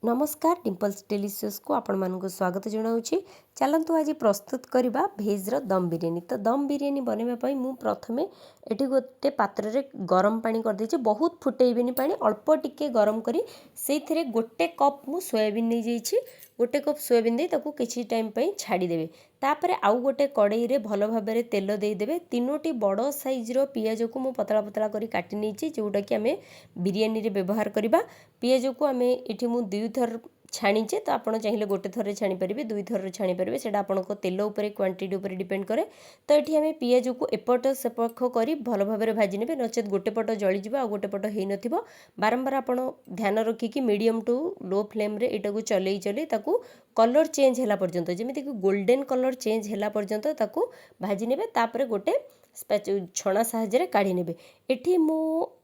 ନମସ୍କାର, ଡିମ୍ପଲ୍ସ ଡେଲିସିୟସ୍କୁ ଆପଣମାନଙ୍କୁ ସ୍ୱାଗତ ଜଣାଉଛି। ଚାଲନ୍ତୁ, ଆଜି ପ୍ରସ୍ତୁତ କରିବା ଭେଜ୍ର ଦମ୍ ବିରିୟାନୀ। ତ ଦମ୍ ବିରିୟାନୀ ବନାଇବା ପାଇଁ ମୁଁ ପ୍ରଥମେ ଏଠି ଗୋଟେ ପାତ୍ରରେ ଗରମ ପାଣି କରିଦେଇଛି। ବହୁତ ଫୁଟେଇବେନି ପାଣି, ଅଳ୍ପ ଟିକେ ଗରମ କରି ସେଇଥିରେ 1 କପ୍ ମୁଁ ସୋୟାବିନ୍ ନେଇଯାଇଛି। 1 କପ୍ ସୋୟାବିନ୍ ଦେଇ ତାକୁ କିଛି ଟାଇମ୍ ପାଇଁ ଛାଡ଼ିଦେବେ। ତାପରେ ଆଉ ଗୋଟେ କଡ଼େଇରେ ଭଲ ଭାବରେ ତେଲ ଦେଇଦେବେ। ତିନୋଟି ବଡ଼ ସାଇଜ୍ର ପିଆଜକୁ ମୁଁ ପତଳା ପତଳା କରି କାଟି ନେଇଛି, ଯେଉଁଟାକି ଆମେ ବିରିୟାନୀରେ ବ୍ୟବହାର କରିବା। ପିଆଜକୁ ଆମେ ଏଠି ମୁଁ ଦୁଇଥର ଛାଣିଛେ। ତ ଆପଣ ଚାହିଁଲେ ଗୋଟେ ଥରରେ ଛାଣିପାରିବେ, ଦୁଇ ଥରରେ ଛାଣିପାରିବେ, ସେଇଟା ଆପଣଙ୍କ ତେଲ ଉପରେ, କ୍ୱାଣ୍ଟିଟି ଉପରେ ଡିପେଣ୍ଡ କରେ। ତ ଏଠି ଆମେ ପିଆଜକୁ ଏପଟ ସେପଟ କରି ଭଲ ଭାବରେ ଭାଜି ନେବେ, ନଚେତ୍ ଗୋଟେ ପଟ ଜଳିଯିବ ଆଉ ଗୋଟେ ପଟ ହେଇନଥିବ। ବାରମ୍ବାର ଆପଣ ଧ୍ୟାନ ରଖିକି ମିଡ଼ିୟମ୍ ଟୁ ଲୋ ଫ୍ଲେମ୍ରେ ଏଇଟାକୁ ଚଲେଇ ଚଲେଇ ତାକୁ କଲର୍ ଚେଞ୍ଜ ହେଲା ପର୍ଯ୍ୟନ୍ତ, ଯେମିତିକି ଗୋଲ୍ଡେନ୍ କଲର୍ ଚେଞ୍ଜ ହେଲା ପର୍ଯ୍ୟନ୍ତ ତାକୁ ଭାଜି ନେବେ। ତାପରେ ଗୋଟେ ଛଣା ସାହାଯ୍ୟରେ କାଢ଼ି ନେବେ। ଏଠି ମୁଁ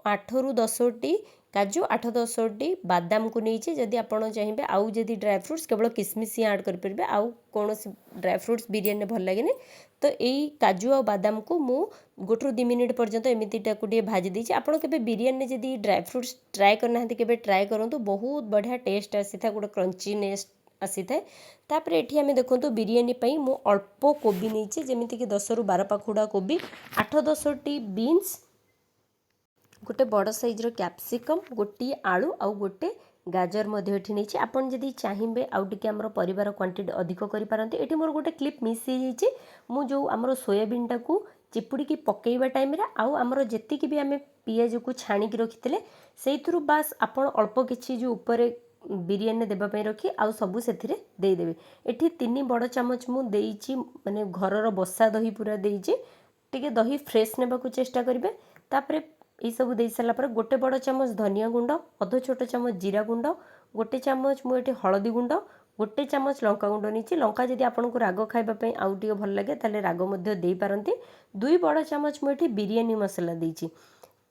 8ରୁ 10ଟି କାଜୁ, 8-10ଟି ବାଦାମକୁ ନେଇଛି। ଯଦି ଆପଣ ଚାହିଁବେ, ଆଉ ଯଦି ଡ୍ରାଏ ଫ୍ରୁଟ୍ସ, କେବଳ କିସମିସ୍ ହିଁ ଆଡ଼୍ କରିପାରିବେ। ଆଉ କୌଣସି ଡ୍ରାଏ ଫ୍ରୁଟ୍ସ ବିରିୟାନୀରେ ଭଲ ଲାଗେନି। ତ ଏଇ କାଜୁ ଆଉ ବାଦାମକୁ ମୁଁ 1ରୁ 2 ମିନିଟ୍ ପର୍ଯ୍ୟନ୍ତ ଏମିତି ତାକୁ ଟିକେ ଭାଜି ଦେଇଛି। ଆପଣ କେବେ ବିରିୟାନୀରେ ଯଦି ଡ୍ରାଏ ଫ୍ରୁଟ୍ସ ଟ୍ରାଏ କରିନାହାନ୍ତି, କେବେ ଟ୍ରାଏ କରନ୍ତୁ। ବହୁତ ବଢ଼ିଆ ଟେଷ୍ଟ ଆସିଥାଏ, ଗୋଟେ କ୍ରଞ୍ଚିନେସ୍ ଆସିଥାଏ। ତାପରେ ଏଠି ଆମେ ଦେଖନ୍ତୁ, ବିରିୟାନୀ ପାଇଁ ମୁଁ ଅଳ୍ପ କୋବି ନେଇଛି, ଯେମିତିକି 10ରୁ 12 ପାଖୁଡ଼ା କୋବି, 8-10ଟି ବିନ୍ସ, ଗୋଟେ ବଡ଼ ସାଇଜ୍ର କ୍ୟାପ୍ସିକମ୍, ଗୋଟିଏ ଆଳୁ ଆଉ ଗୋଟେ ଗାଜର ମଧ୍ୟ ଏଠି ନେଇଛି। ଆପଣ ଯଦି ଚାହିଁବେ, ଆଉ ଟିକେ ଆମର ପରିବାର କ୍ୱାଣ୍ଟିଟି ଅଧିକ କରିପାରନ୍ତି। ଏଠି ମୋର ଗୋଟେ କ୍ଲିପ୍ ମିସ୍ ହେଇଯାଇଛି। ମୁଁ ଯେଉଁ ଆମର ସୋୟାବିନ୍ଟାକୁ ଚିପୁଡ଼ିକି ପକାଇବା ଟାଇମ୍ରେ ଆଉ ଆମର ଯେତିକି ବି ଆମେ ପିଆଜକୁ ଛାଣିକି ରଖିଥିଲେ, ସେଇଥିରୁ ବାସ୍ ଆପଣ ଅଳ୍ପ କିଛି ଯେଉଁ ଉପରେ ବିରିୟାନୀ ଦେବା ପାଇଁ ରଖି ଆଉ ସବୁ ସେଥିରେ ଦେଇଦେବେ। ଏଠି 3 ବଡ଼ ଚାମଚ ମୁଁ ଦେଇଛି, ମାନେ ଘରର ବସା ଦହି ପୁରା ଦେଇଛି। ଟିକେ ଦହି ଫ୍ରେଶ୍ ନେବାକୁ ଚେଷ୍ଟା କରିବେ। ତାପରେ ଏଇସବୁ ଦେଇ ସାରିଲା ପରେ 1 ବଡ଼ ଚାମଚ ଧନିଆ ଗୁଣ୍ଡ, ଅଧ ଛୋଟ ଚାମଚ ଜିରା ଗୁଣ୍ଡ, 1 ଚାମଚ ମୁଁ ଏଠି ହଳଦୀ ଗୁଣ୍ଡ, 1 ଚାମଚ ଲଙ୍କା ଗୁଣ୍ଡ ନେଇଛି। ଲଙ୍କା ଯଦି ଆପଣଙ୍କୁ ରାଗ ଖାଇବା ପାଇଁ ଆଉ ଟିକେ ଭଲ ଲାଗେ, ତାହେଲେ ରାଗ ମଧ୍ୟ ଦେଇପାରନ୍ତି। 2 ବଡ଼ ଚାମଚ ମୁଁ ଏଠି ବିରିୟାନୀ ମସଲା ଦେଇଛି।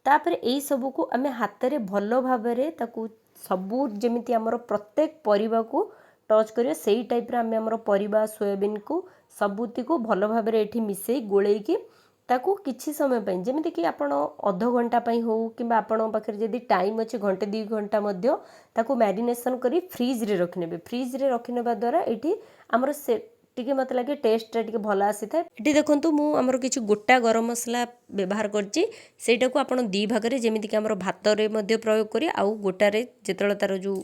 ତାପରେ ଏଇସବୁକୁ ଆମେ ହାତରେ ଭଲ ଭାବରେ ତାକୁ ସବୁ ଯେମିତି ଆମର ପ୍ରତ୍ୟେକ ପରିବାକୁ ଟଚ୍ କରିବ, ସେଇ ଟାଇପ୍ର ଆମେ ଆମର ପରିବା, ସୋୟାବିନ୍କୁ ସବୁତିକୁ ଭଲ ଭାବରେ ଏଠି ମିଶାଇ ଗୋଳେଇକି ତାକୁ କିଛି ସମୟ ପାଇଁ, ଯେମିତିକି ଆପଣ ଅଧଘଣ୍ଟା ପାଇଁ ହେଉ କିମ୍ବା ଆପଣଙ୍କ ପାଖରେ ଯଦି ଟାଇମ୍ ଅଛି, ଘଣ୍ଟେ 2 ଘଣ୍ଟା ମଧ୍ୟ ତାକୁ ମ୍ୟାରିନେସନ୍ କରି ଫ୍ରିଜ୍ରେ ରଖିନେବେ। ଫ୍ରିଜ୍ରେ ରଖିନେବା ଦ୍ୱାରା ଏଇଠି ଆମର ସେ ଟିକେ ମୋତେ ଲାଗେ ଟେଷ୍ଟଟା ଟିକେ ଭଲ ଆସିଥାଏ। ଏଠି ଦେଖନ୍ତୁ, ମୁଁ ଆମର କିଛି ଗୋଟା ଗରମ ମସଲା ବ୍ୟବହାର କରିଛି। ସେଇଟାକୁ ଆପଣ ଦୁଇ ଭାଗରେ, ଯେମିତିକି ଆମର ଭାତରେ ମଧ୍ୟ ପ୍ରୟୋଗ କରି ଆଉ ଗୋଟାରେ ଯେତେବେଳେ ତା'ର ଯେଉଁ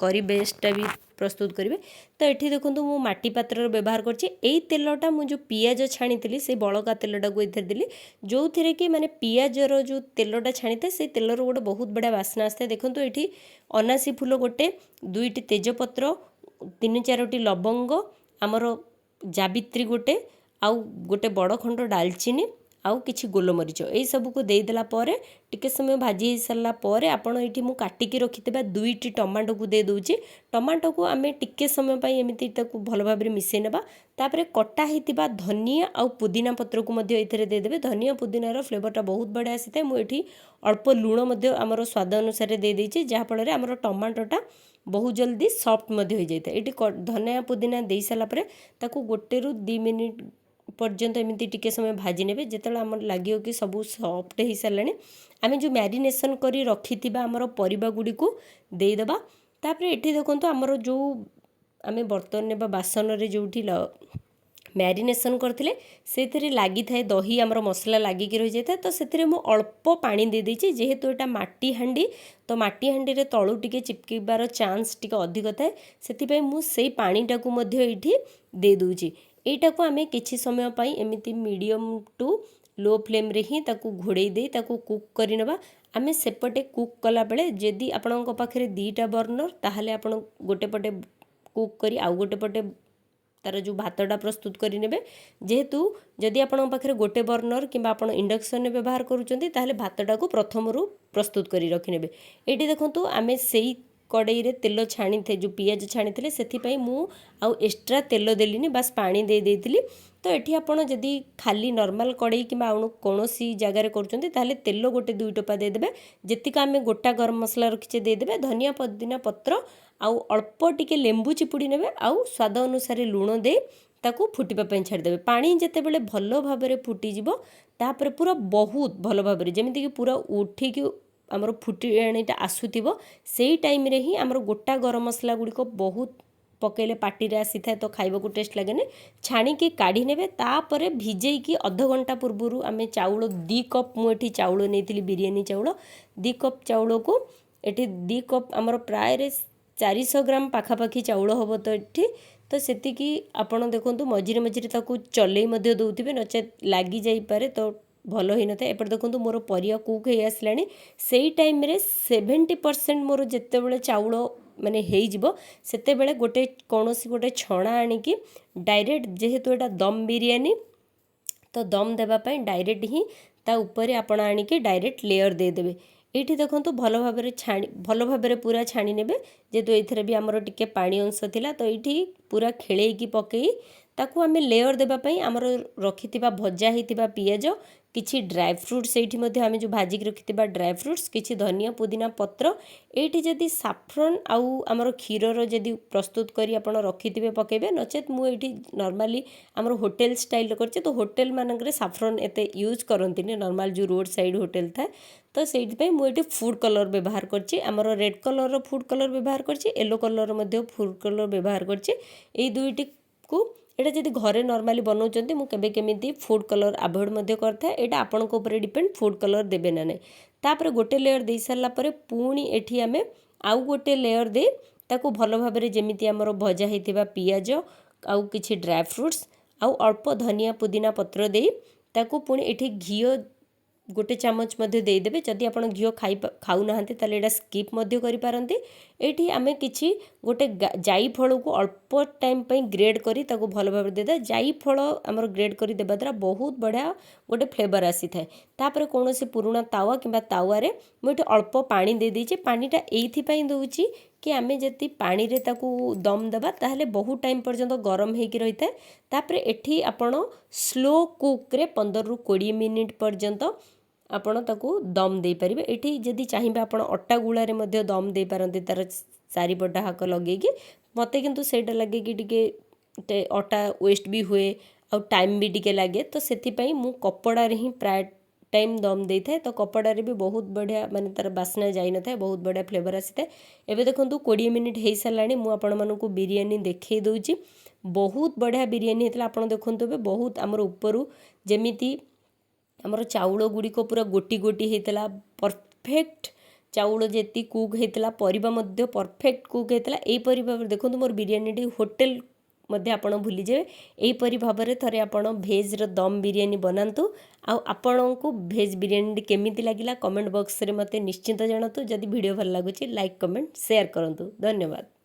କରି ବେସ୍ଟା ବି ପ୍ରସ୍ତୁତ କରିବେ। ତ ଏଠି ଦେଖନ୍ତୁ, ମୁଁ ମାଟି ପାତ୍ରର ବ୍ୟବହାର କରିଛି। ଏଇ ତେଲଟା ମୁଁ ଯେଉଁ ପିଆଜ ଛାଣିଥିଲି, ସେଇ ବଳକା ତେଲଟାକୁ ଏଥିରେ ଦେଲି, ଯେଉଁଥିରେ କି ମାନେ ପିଆଜର ଯେଉଁ ତେଲଟା ଛାଣିଥାଏ, ସେଇ ତେଲର ଗୋଟେ ବହୁତ ବଢ଼ିଆ ବାସ୍ନା ଆସିଥାଏ। ଦେଖନ୍ତୁ, ଏଠି ଅନାସୀ ଫୁଲ ଗୋଟେ, ଦୁଇଟି ତେଜପତ୍ର, ତିନି ଚାରୋଟି ଲବଙ୍ଗ, ଆମର ଜାବିତ୍ରୀ ଗୋଟେ, ଆଉ ଗୋଟେ ବଡ଼ ଖଣ୍ଡ ଡାଲଚିନି ଆଉ କିଛି ଗୋଲମରିଚ, ଏଇସବୁକୁ ଦେଇଦେଲା ପରେ ଟିକେ ସମୟ ଭାଜି ହେଇସାରିଲା ପରେ ଆପଣ ଏଇଠି ମୁଁ କାଟିକି ରଖିଥିବା ଦୁଇଟି ଟମାଟୋକୁ ଦେଇଦେଉଛି। ଟମାଟୋକୁ ଆମେ ଟିକେ ସମୟ ପାଇଁ ଏମିତି ତାକୁ ଭଲ ଭାବରେ ମିଶାଇ ନେବା। ତାପରେ କଟା ହେଇଥିବା ଧନିଆ ଆଉ ପୁଦିନା ପତ୍ରକୁ ମଧ୍ୟ ଏଥିରେ ଦେଇଦେବେ। ଧନିଆ ପୁଦିନାର ଫ୍ଲେଭରଟା ବହୁତ ବଢ଼ିଆ ଆସିଥାଏ। ମୁଁ ଏଠି ଅଳ୍ପ ଲୁଣ ମଧ୍ୟ ଆମର ସ୍ୱାଦ ଅନୁସାରେ ଦେଇଦେଇଛି, ଯାହାଫଳରେ ଆମର ଟମାଟୋଟା ବହୁତ ଜଲ୍ଦି ସଫ୍ଟ ମଧ୍ୟ ହୋଇଯାଇଥାଏ। ଏଇଠି ଧନିଆ ପୁଦିନା ଦେଇସାରିଲା ପରେ ତାକୁ 1ରୁ 2 ମିନିଟ୍ ପର୍ଯ୍ୟନ୍ତ ଏମିତି ଟିକେ ସମୟ ଭାଜି ନେବେ। ଯେତେବେଳେ ଆମର ଲାଗିବ କି ସବୁ ସଫ୍ଟ ହେଇସାରିଲାଣି, ଆମେ ଯେଉଁ ମ୍ୟାରିନେସନ୍ କରି ରଖିଥିବା ଆମର ପରିବା ଗୁଡ଼ିକୁ ଦେଇଦେବା। ତାପରେ ଏଠି ଦେଖନ୍ତୁ, ଆମର ଯେଉଁ ଆମେ ବର୍ତ୍ତନ ବା ବାସନରେ ଯେଉଁଠି ମ୍ୟାରିନେସନ୍ କରିଥିଲେ, ସେଇଥିରେ ଲାଗିଥାଏ ଦହି, ଆମର ମସଲା ଲାଗିକି ରହିଯାଇଥାଏ। ତ ସେଥିରେ ମୁଁ ଅଳ୍ପ ପାଣି ଦେଇଦେଇଛି। ଯେହେତୁ ଏଇଟା ମାଟି ହାଣ୍ଡି, ତ ମାଟି ହାଣ୍ଡିରେ ତଳୁ ଟିକେ ଚିପକିବାର ଚାନ୍ସ ଟିକେ ଅଧିକ ଥାଏ, ସେଥିପାଇଁ ମୁଁ ସେଇ ପାଣିଟାକୁ ମଧ୍ୟ ଏଇଠି ଦେଇଦେଉଛି। ଏଇଟାକୁ ଆମେ କିଛି ସମୟ ପାଇଁ ଏମିତି ମିଡ଼ିୟମ୍ ଟୁ ଲୋ ଫ୍ଲେମ୍ରେ ହିଁ ତାକୁ ଘୋଡ଼େଇ ଦେଇ ତାକୁ କୁକ୍ କରିନେବା। ଆମେ ସେପଟେ କୁକ୍ କଲାବେଳେ ଯଦି ଆପଣଙ୍କ ପାଖରେ ଦୁଇଟା ବର୍ଣ୍ଣର, ତାହେଲେ ଆପଣ ଗୋଟେ ପଟେ କୁକ୍ କରି ଆଉ ଗୋଟେ ପଟେ ତା'ର ଯେଉଁ ଭାତଟା ପ୍ରସ୍ତୁତ କରିନେବେ। ଯେହେତୁ ଯଦି ଆପଣଙ୍କ ପାଖରେ ଗୋଟେ ବର୍ଣ୍ଣର କିମ୍ବା ଆପଣ ଇଣ୍ଡକ୍ସନରେ ବ୍ୟବହାର କରୁଛନ୍ତି, ତାହେଲେ ଭାତଟାକୁ ପ୍ରଥମରୁ ପ୍ରସ୍ତୁତ କରି ରଖିନେବେ। ଏଇଠି ଦେଖନ୍ତୁ, ଆମେ ସେଇ କଡ଼େଇରେ ତେଲ ଛାଣିଥାଏ, ଯେଉଁ ପିଆଜ ଛାଣିଥିଲେ, ସେଥିପାଇଁ ମୁଁ ଆଉ ଏକ୍ସଟ୍ରା ତେଲ ଦେଲିନି, ବାସ୍ ପାଣି ଦେଇ ଦେଇଥିଲି। ତ ଏଠି ଆପଣ ଯଦି ଖାଲି ନର୍ମାଲ୍ କଡ଼େଇ କିମ୍ବା ଆଉ କୌଣସି ଜାଗାରେ କରୁଛନ୍ତି, ତାହେଲେ ତେଲ ଗୋଟେ ଦୁଇ ଟୋପା ଦେଇଦେବେ। ଯେତିକି ଆମେ ଗୋଟା ଗରମ ମସଲା ରଖିଛେ, ଦେଇଦେବେ। ଧନିଆ ପୋଦିନା ପତ୍ର ଆଉ ଅଳ୍ପ ଟିକେ ଲେମ୍ବୁ ଚିପୁଡ଼ି ନେବେ ଆଉ ସ୍ୱାଦ ଅନୁସାରେ ଲୁଣ ଦେଇ ତାକୁ ଫୁଟିବା ପାଇଁ ଛାଡ଼ିଦେବେ। ପାଣି ଯେତେବେଳେ ଭଲ ଭାବରେ ଫୁଟିଯିବ, ତାପରେ ପୁରା ବହୁତ ଭଲ ଭାବରେ ଯେମିତିକି ପୁରା ଉଠିକି ଆମର ଫୁଟିଆଣିଟା ଆସୁଥିବ, ସେଇ ଟାଇମ୍ରେ ହିଁ ଆମର ଗୋଟା ଗରମ ମସଲା ଗୁଡ଼ିକ ବହୁତ ପକାଇଲେ ପାଟିରେ ଆସିଥାଏ, ତ ଖାଇବାକୁ ଟେଷ୍ଟ ଲାଗେନି। ଛାଣିକି କାଢ଼ି ନେବେ। ତାପରେ ଭିଜେଇକି ଅଧଘଣ୍ଟା ପୂର୍ବରୁ ଆମେ ଚାଉଳ, 2 କପ୍ ମୁଁ ଏଠି ଚାଉଳ ନେଇଥିଲି, ବିରିୟାନୀ ଚାଉଳ। 2 କପ୍ ଚାଉଳକୁ ଏଠି 2 କପ୍ ଆମର ପ୍ରାୟରେ 400 ଗ୍ରାମ ପାଖାପାଖି ଚାଉଳ ହେବ। ତ ଏଠି ତ ସେତିକି ଆପଣ ଦେଖନ୍ତୁ, ମଝିରେ ମଝିରେ ତାକୁ ଚଲେଇ ମଧ୍ୟ ଦେଉଥିବେ, ନଚେତ୍ ଲାଗିଯାଇପାରେ, ତ ଭଲ ହୋଇନଥାଏ। ଏପଟେ ଦେଖନ୍ତୁ, ମୋର ପରିବା କୁକ୍ ହେଇ ଆସିଲାଣି। ସେଇ ଟାଇମ୍ରେ 70% ମୋର ଯେତେବେଳେ ଚାଉଳ ମାନେ ହେଇଯିବ, ସେତେବେଳେ ଗୋଟେ କୌଣସି ଗୋଟେ ଛଣା ଆଣିକି ଡାଇରେକ୍ଟ, ଯେହେତୁ ଏଇଟା ଦମ୍ ବିରିୟାନୀ, ତ ଦମ୍ ଦେବା ପାଇଁ ଡାଇରେକ୍ଟ ହିଁ ତା ଉପରେ ଆପଣ ଆଣିକି ଡାଇରେକ୍ଟ ଲେୟର୍ ଦେଇଦେବେ। ଏଇଠି ଦେଖନ୍ତୁ, ଭଲ ଭାବରେ ଛାଣି, ଭଲ ଭାବରେ ପୁରା ଛାଣି ନେବେ। ଯେହେତୁ ଏଇଥିରେ ବି ଆମର ଟିକେ ପାଣି ଅଂଶ ଥିଲା, ତ ଏଇଠି ପୁରା ଖେଳେଇକି ପକାଇ ତାକୁ ଆମେ ଲେୟର୍ ଦେବା ପାଇଁ ଆମର ରଖିଥିବା ଭଜା ହେଇଥିବା ପିଆଜ, କିଛି ଡ୍ରାଏ ଫ୍ରୁଟ୍ସ, ଏଇଠି ମଧ୍ୟ ଆମେ ଯେଉଁ ଭାଜିକି ରଖିଥିବା ଡ୍ରାଏ ଫ୍ରୁଟ୍ସ, କିଛି ଧନିଆ ପୁଦିନା ପତ୍ର। ଏଇଠି ଯଦି ସାଫ୍ରନ୍ ଆଉ ଆମର କ୍ଷୀରର ଯଦି ପ୍ରସ୍ତୁତ କରି ଆପଣ ରଖିଥିବେ, ପକାଇବେ। ନଚେତ୍ ମୁଁ ଏଇଠି ନର୍ମାଲି ଆମର ହୋଟେଲ ଷ୍ଟାଇଲର କରିଛି। ତ ହୋଟେଲ ମାନଙ୍କରେ ସାଫ୍ରନ୍ ଏତେ ୟୁଜ୍ କରନ୍ତିନି, ନର୍ମାଲ ଯେଉଁ ରୋଡ଼ ସାଇଡ଼୍ ହୋଟେଲ ଥାଏ। ତ ସେଇଥିପାଇଁ ମୁଁ ଏଇଠି ଫୁଡ଼୍ କଲର୍ ବ୍ୟବହାର କରିଛି। ଆମର ରେଡ଼୍ କଲର୍ର ଫୁଡ଼୍ କଲର୍ ବ୍ୟବହାର କରିଛି, ୟେଲୋ କଲର୍ର ମଧ୍ୟ ଫୁଡ଼୍ କଲର୍ ବ୍ୟବହାର କରିଛି ଏଇ ଦୁଇଟିକୁ। ଏଇଟା ଯଦି ଘରେ ନର୍ମାଲି ବନାଉଛନ୍ତି, ମୁଁ କେବେ କେମିତି ଫୁଡ଼୍ କଲର୍ ଆଭଏଡ଼ ମଧ୍ୟ କରିଥାଏ। ଏଇଟା ଆପଣଙ୍କ ଉପରେ ଡିପେଣ୍ଡ, ଫୁଡ଼୍ କଲର୍ ଦେବେ ନା ନାହିଁ। ତାପରେ ଗୋଟେ ଲେୟର୍ ଦେଇସାରିଲା ପରେ ପୁଣି ଏଠି ଆମେ ଆଉ ଗୋଟେ ଲେୟର୍ ଦେଇ ତାକୁ ଭଲ ଭାବରେ ଯେମିତି ଆମର ଭଜା ହେଇଥିବା ପିଆଜ ଆଉ କିଛି ଡ୍ରାଏ ଫ୍ରୁଟ୍ସ ଆଉ ଅଳ୍ପ ଧନିଆ ପୁଦିନା ପତ୍ର ଦେଇ ତାକୁ ପୁଣି ଏଠି ଘିଅ ଗୋଟେ ଚାମଚ ମଧ୍ୟ ଦେଇଦେବେ। ଯଦି ଆପଣ ଘିଅ ଖାଉନାହାନ୍ତି, ତାହେଲେ ଏଇଟା ସ୍କିପ୍ ମଧ୍ୟ କରିପାରନ୍ତି। ଏଇଠି ଆମେ କିଛି ଗୋଟେ ଜାଇଫଳକୁ ଅଳ୍ପ ଟାଇମ୍ ପାଇଁ ଗ୍ରେଡ଼୍ କରି ତାକୁ ଭଲ ଭାବରେ ଦେଇଦେବା। ଜାଇଫଳ ଆମର ଗ୍ରେଡ଼୍ କରି ଦେବା ଦ୍ୱାରା ବହୁତ ବଢ଼ିଆ ଗୋଟେ ଫ୍ଲେଭର୍ ଆସିଥାଏ। ତାପରେ କୌଣସି ପୁରୁଣା ତାୱା କିମ୍ବା ତାୱାରେ ମୁଁ ଏଠି ଅଳ୍ପ ପାଣି ଦେଇଦେଇଛି। ପାଣିଟା ଏଇଥିପାଇଁ ଦେଉଛି କି ଆମେ ଯଦି ପାଣିରେ ତାକୁ ଦମ୍ ଦେବା, ତାହେଲେ ବହୁତ ଟାଇମ୍ ପର୍ଯ୍ୟନ୍ତ ଗରମ ହେଇକି ରହିଥାଏ। ତାପରେ ଏଠି ଆପଣ ସ୍ଲୋ କୁକ୍ରେ 15ରୁ 20 ମିନିଟ୍ ପର୍ଯ୍ୟନ୍ତ ଆପଣ ତାକୁ ଦମ୍ ଦେଇପାରିବେ। ଏଠି ଯଦି ଚାହିଁବେ, ଆପଣ ଅଟା ଗୁଳାରେ ମଧ୍ୟ ଦମ୍ ଦେଇପାରନ୍ତି ତା'ର ଚାରିପଟ ହାକ ଲଗେଇକି। ମୋତେ କିନ୍ତୁ ସେଇଟା ଲାଗେ କି ଟିକେ ଅଟା ୱେଷ୍ଟ ବି ହୁଏ ଆଉ ଟାଇମ୍ ବି ଟିକେ ଲାଗେ। ତ ସେଥିପାଇଁ ମୁଁ କପଡ଼ାରେ ହିଁ ପ୍ରାୟ ଟାଇମ୍ ଦମ୍ ଦେଇଥାଏ। ତ କପଡ଼ାରେ ବି ବହୁତ ବଢ଼ିଆ, ମାନେ ତା'ର ବାସ୍ନା ଯାଇନଥାଏ, ବହୁତ ବଢ଼ିଆ ଫ୍ଲେଭର୍ ଆସିଥାଏ। ଏବେ ଦେଖନ୍ତୁ, 20 ମିନିଟ୍ ହେଇସାରିଲାଣି। ମୁଁ ଆପଣମାନଙ୍କୁ ବିରିୟାନୀ ଦେଖେଇ ଦେଉଛି। ବହୁତ ବଢ଼ିଆ ବିରିୟାନୀ ହେଇଥିଲା। ଆପଣ ଦେଖନ୍ତୁ, ଏବେ ବହୁତ ଆମର ଉପରୁ ଯେମିତି ଆମର ଚାଉଳ ଗୁଡ଼ିକ ପୁରା ଗୋଟି ଗୋଟି ହେଇଥିଲା, ପରଫେକ୍ଟ ଚାଉଳ ଯେତିକି କୁକ୍ ହେଇଥିଲା, ପରିବା ମଧ୍ୟ ପରଫେକ୍ଟ କୁକ୍ ହେଇଥିଲା। ଏହିପରି ଭାବରେ ଦେଖନ୍ତୁ, ମୋର ବିରିୟାନୀଟି ହୋଟେଲ ମଧ୍ୟ ଆପଣ ଭୁଲିଯିବେ। ଏହିପରି ଭାବରେ ଥରେ ଆପଣ ଭେଜ୍ର ଦମ୍ ବିରିୟାନୀ ବନାନ୍ତୁ ଆଉ ଆପଣଙ୍କୁ ଭେଜ୍ ବିରିୟାନୀଟି କେମିତି ଲାଗିଲା, କମେଣ୍ଟ ବକ୍ସରେ ମୋତେ ନିଶ୍ଚିନ୍ତ ଜଣାନ୍ତୁ। ଯଦି ଭିଡ଼ିଓ ଭଲ ଲାଗୁଛି, ଲାଇକ୍, କମେଣ୍ଟ, ସେୟାର କରନ୍ତୁ। ଧନ୍ୟବାଦ।